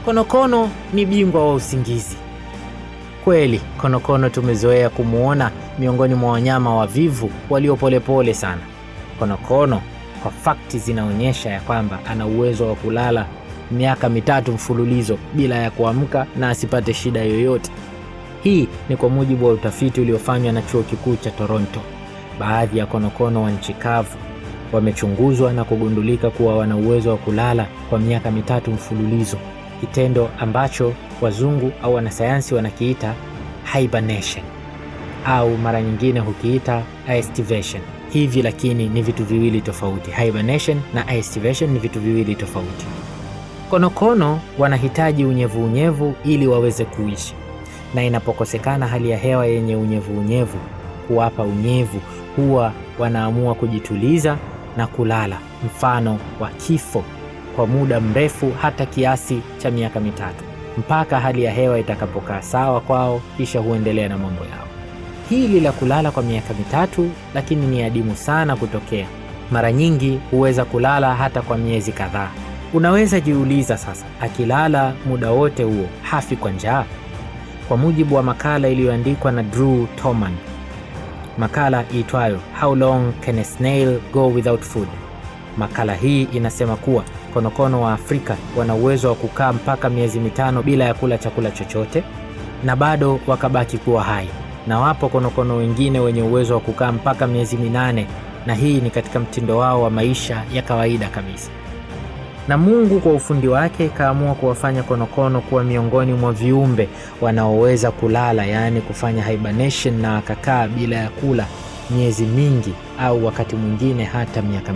Konokono ni bingwa wa usingizi. Kweli, konokono tumezoea kumuona miongoni mwa wanyama wavivu walio polepole sana. Konokono kwa fakti zinaonyesha ya kwamba ana uwezo wa kulala miaka 3 mfululizo bila ya kuamka na asipate shida yoyote. Hii ni kwa mujibu wa utafiti uliofanywa na Chuo Kikuu cha Toronto. Baadhi ya konokono wa nchi kavu wamechunguzwa na kugundulika kuwa wana uwezo wa kulala kwa miaka 3 mfululizo, kitendo ambacho wazungu au wanasayansi wanakiita hibernation au mara nyingine hukiita aestivation. Hivi lakini ni vitu viwili tofauti. Hibernation na aestivation ni vitu viwili tofauti. Konokono wanahitaji unyevu-unyevu ili waweze kuishi, na inapokosekana hali ya hewa yenye unyevu-unyevu kuwapa unyevu, huwa wanaamua kujituliza na kulala, mfano wa kifo, kwa muda mrefu hata kiasi cha miaka 3, mpaka hali ya hewa itakapokaa sawa kwao, kisha huendelea na mambo yao. Hili la kulala kwa miaka 3 lakini ni adimu sana kutokea. Mara nyingi huweza kulala hata kwa miezi kadhaa. Unaweza jiuliza sasa, akilala muda wote huo hafi kwa njaa? Kwa mujibu wa makala iliyoandikwa na Drew Toman, makala iitwayo How Long Can a Snail Go Without Food? Makala hii inasema kuwa konokono wa Afrika wana uwezo wa kukaa mpaka miezi 5 bila ya kula chakula chochote na bado wakabaki kuwa hai. Na wapo konokono wengine wenye uwezo wa kukaa mpaka miezi 8, na hii ni katika mtindo wao wa maisha ya kawaida kabisa. Na Mungu kwa ufundi wake kaamua kuwafanya konokono kuwa miongoni mwa viumbe wanaoweza kulala, yaani kufanya hibernation, na akakaa bila ya kula miezi mingi au wakati mwingine hata miaka 3.